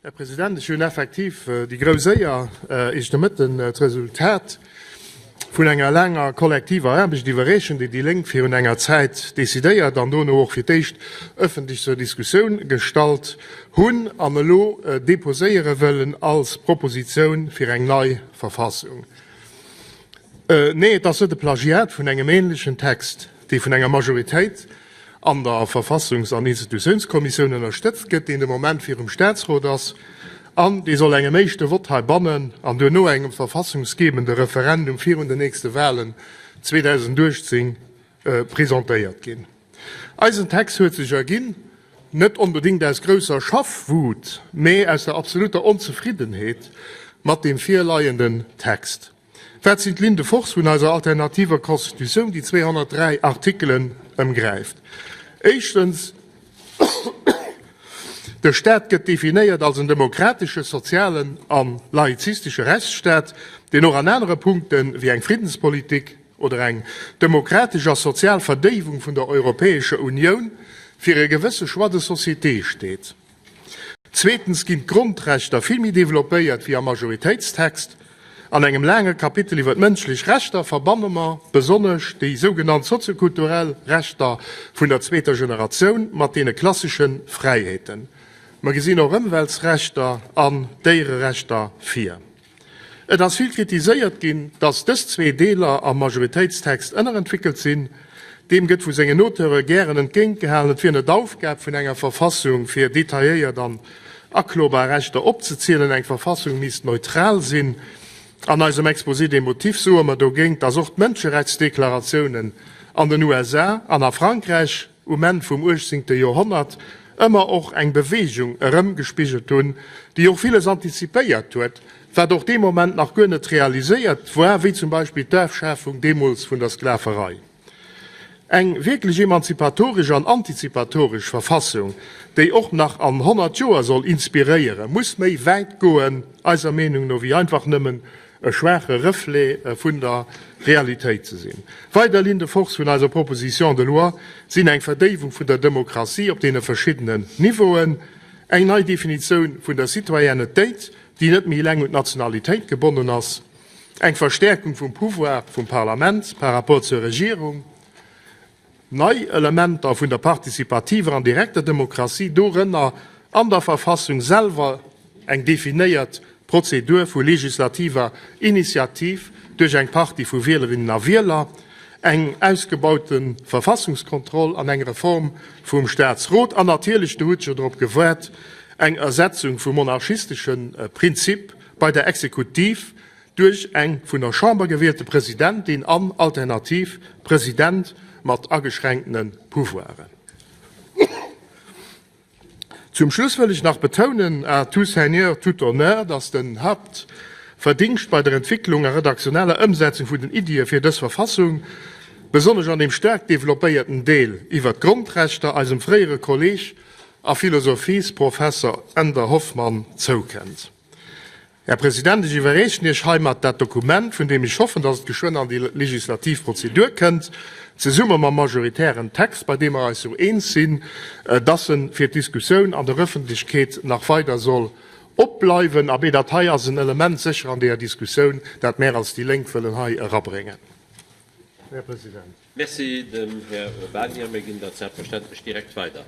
Här President, ech hunn effektiv déi grouss Éier, Iech de Mëtten d'Resultat vun enger laanger kollektiver Aarbecht iwwerreechen, déi déi Lénk virun enger Zäit decidéiert an dono och fir d'éischt ëffentlech zur Diskussioun gestallt hunn an elo deposéiere wëllen als Propositioun fir eng nei Verfassung. Nee, et ass net e Plagiat vun engem ähnlechen Text, dee vun enger Majoritéit an der Verfassungs an Institutiounskommissioun ënnerstëtzt gëtt, deen de Moment virum Staatsrot ass an dee soll engem éischte Vott heibannen an duerno engem verfassungsgebende Referendum virun den nächste Wahlen 2018 presentéiert ginn. Eisen Text huet sech erginn, net onbedéngt aus grousser Schaffwut, mee aus der absoluter Onzefriddenheet mat deem virleienden Text. Wat sinn d'Lignes de force vun eiser alternativer Constitutioun, déi 203 Artikelen ëmgräift? Éischtens, De Staat gëtt definéiert als en demokratesche, sozialen a laizistesche Rechtsstaat, deen och an anere Punkte wéi eng Friddenspolitik oder eng demokratesch a sozial Verdéiwung vun der Europäescher Unioun fir e gewësse Choix de société steet. Zweetens ginn d'Grondrechter vill méi developpéiert wéi am Majoritéitstext. An engem laange Kapitel iwwer d'mënschlech Rechter verbanne mer besonnesch déi sougenannt soziokulturell Rechter vun der zweeter Generatioun mat deene klassesche Fräiheeten. Mer gesinn och Ëmweltsrechter an Déiererechter vir. Et ass vill kritiséiert ginn, datt dës zwee Deeler am Majoritéitstext ënnerentwéckelt sinn. Deem gëtt vu sengen Auteure gären entgéintgehalen, et wier net d'Aufgab vun enger Verfassung, fir detailléiert an aklobar Rechter opzezielen. Eng Verfassung misst neutral sinn. An eisem Exposé des motifs soe mer dogéint, datt och d'Mënscherechtsdeklaratiounen an den USA an a Frankräich, um Enn vum uechzéngte Joerhonnert ëmmer och eng Beweegung erëmgespigelt hunn, déi och villes antizipéiert huet, wat och dee Moment nach guer net realiséiert war, wéi zum Beispill d'Afschafung deemools vun der Sklaverei. Eng wierklech emanzipatoresch an antizipatoresch Verfassung, déi och nach an 100 Joer soll inspiréieren, muss méi wäit goen, eiser Meenung no, wéi einfach nëmmen e schwaache Reflet vun der Realitéit ze sinn. Weider Lignes de force vun eiser Proposition de loi sinn eng Verdéiwung vun der Demokratie op deene verschiddenen Niveauen, eng nei Definitioun vun der Citoyennetéit, déi net méi eleng un d'Nationalitéit gebonnen ass, eng Verstärkung vum Pouvoir vum Parlament par rapport zur Regierung, Nei Elementer vun der participativer an direkter Demokratie, dorënner an der Verfassung selwer eng definéiert Prozedur vu legislativer Initiativ duerch eng Partie vu Wielerinnen a Wieler, eng ausgebaute Verfassungskontroll an eng Reform vum Staatsrot an natierlech, do hutt jo drop gewaart, eng Ersetzung vum monarchistesche Prinzip bei der Exekutiv duerch eng vun der Chamber gewielte Presidentin an alternativ President mat ageschränktene Pouvoiren. Zum Schluss wëll ech nach betounen, à tout seigneur, tout honneur, dass den Haaptverdingscht bei der Entwicklung a redaktioneller Ëmsetzung vun den Iddie fir dës Verfassung, besonnesch an deem staark developpéierten Deel iwwert d'Grondrechter, eisem fréiere Kolleg a Philosophiesprofesser Änder Hoffmann zoukennt. Här President, ech iwwerreechen Iech heimat dat Dokument, vun deem ech hoffen, dass et geschwënn an déi legislativ Prozedur kënnt, zesumme mam majoritären Text, bei deem mer eis jo eens sinn, dass e fir d'Diskussioun an der Öffentlechkeet nach weider soll opbleiwen. Abee, dat hei ass en Element sécher an deeër Diskussioun, dat mär als déi Lénk wëllen hei erabréngen. Här President. Merci dem Här Urbany a mir ginn dat selbstverständlech direkt weider.